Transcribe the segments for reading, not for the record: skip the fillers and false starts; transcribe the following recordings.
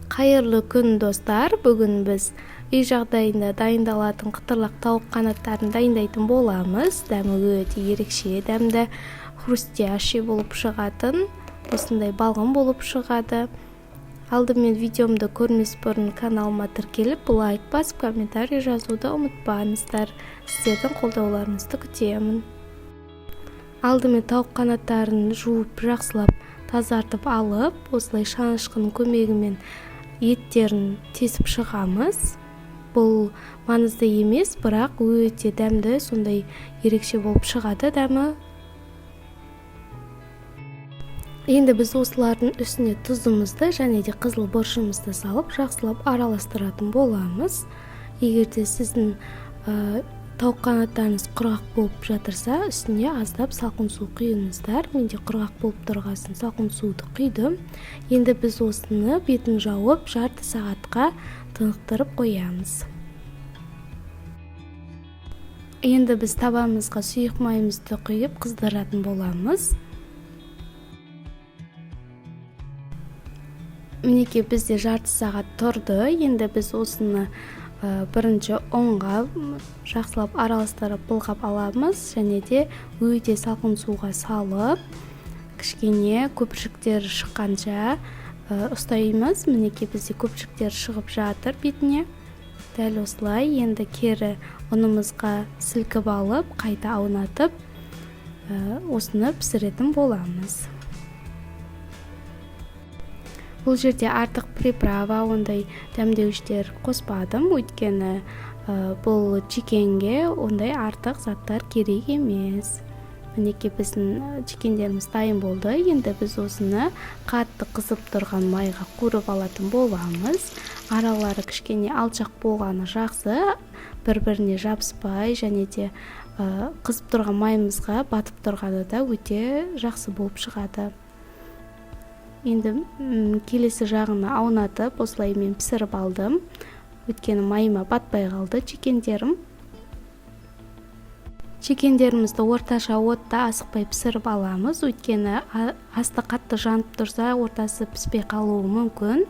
Қайырлы күн, достар! Бүгін біз үй жағдайында дайындалатын қытырлақ тауық қанаттарын дайындайтын боламыз. Дәмі өте ерекше, дәмді, хрустящий болып шығатын, осындай балғын болып шығады. Алдымен видеомды көрмес бұрын каналыма тіркеліп, лайк басып, комментарий жазуды ұмытпаңыздар. Сіздердің қолдауларыңызды күтемін. Алдымен тауық қанаттарын жуып, жақсылап тазартып алып, осылай шанышқының көмегімен еттерін тесіп шығамыз. Бұл маңызды емес, бірақ өте дәмді, сондай ерекше болып шығады дәмі. Енді біз осылардың үстіне тұзымызды және де қызыл бұрышымызды салып, жақсылап араластыратын боламыз. Егер де сіздің тауық қанаттарыңыз құрғақ болып жатырса, үстіне аздап салқын су құйыңыздар. Менде құрғақ болып тұрғасын салқын суды құйдым. Енді біз осыны бетін жауып, жарты сағатқа тынықтырып қоямыз. Енді біз табамызға сұйық майымызды құйып, қыздыратын боламыз. Мінекей, бізде жарты сағат тұрды. Енді біз осыны бірінші ұнға жақсылап араластырып, былғап аламыз және де өте салқын суға салып, кішкене көпіршіктер шыққанша ұстаймыз. Мінекей, бізде көпіршіктер шығып жатыр бетіне. Дәл осылай енді кері ұнымызға сілкіп алып, қайта аунатып, осыны пісіретін боламыз. Бұл жерде артық приправа, ондай дәмдеуіштер қоспадым, өйткені бұл чикенге ондай артық заттар керек емес. Мінекей, біздің чикендеріміз дайын болды. Енді біз осыны қатты қызып тұрған майға қуырып алатын боламыз. Аралары кішкене алшақ болғаны жақсы, бір біріне жабыспай және де қызып тұрған майымызға батып тұрғаны да өте жақсы болып шығады. Енді келесі жағына аунатып, осылай мен пісіріп алдым, өйткені майыма батпай қалды чикендерім. Чикендерімізді орташа отта асықпай пісіріп аламыз, өйткені асты қатты жанып тұрса, ортасы піспей қалуы мүмкін.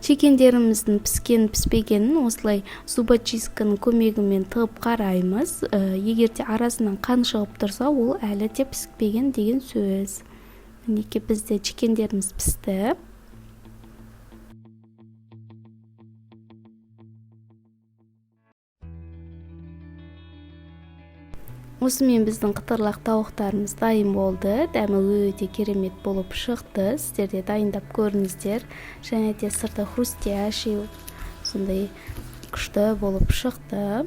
Чикендеріміздің піскен піспегенін осылай зубочистканың көмегімен тығып қараймыз. Егер де арасынан қан шығып тұрса, ол әлі де піспеген деген сөз. Мінекей, бізде чикендеріміз пісті. Осымен біздің қытырлақ тауықтарымыз дайын болды. Дәмі өте керемет болып шықты. Сіздер де дайындап көріңіздер. Және де сырты хрустящий, сондай күшті болып шықты.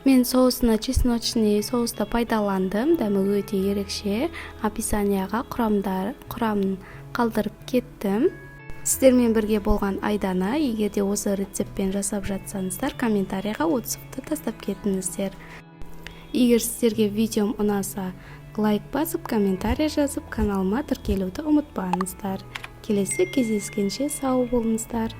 Мен соусына чесночный соусты пайдаландым, дәмі өте ерекше. Описанияға құрамын қалдырып кеттім. Сіздермен бірге болған Айдана. Егер де осы рецептпен жасап жатсаңыздар, комментарийға отзывты тастап кетіңіздер. Егер сіздерге видеом ұнаса, лайк басып, комментарий жазып, каналыма тіркелуді ұмытпаңыздар. Келесі кездескенше сау болыңыздар.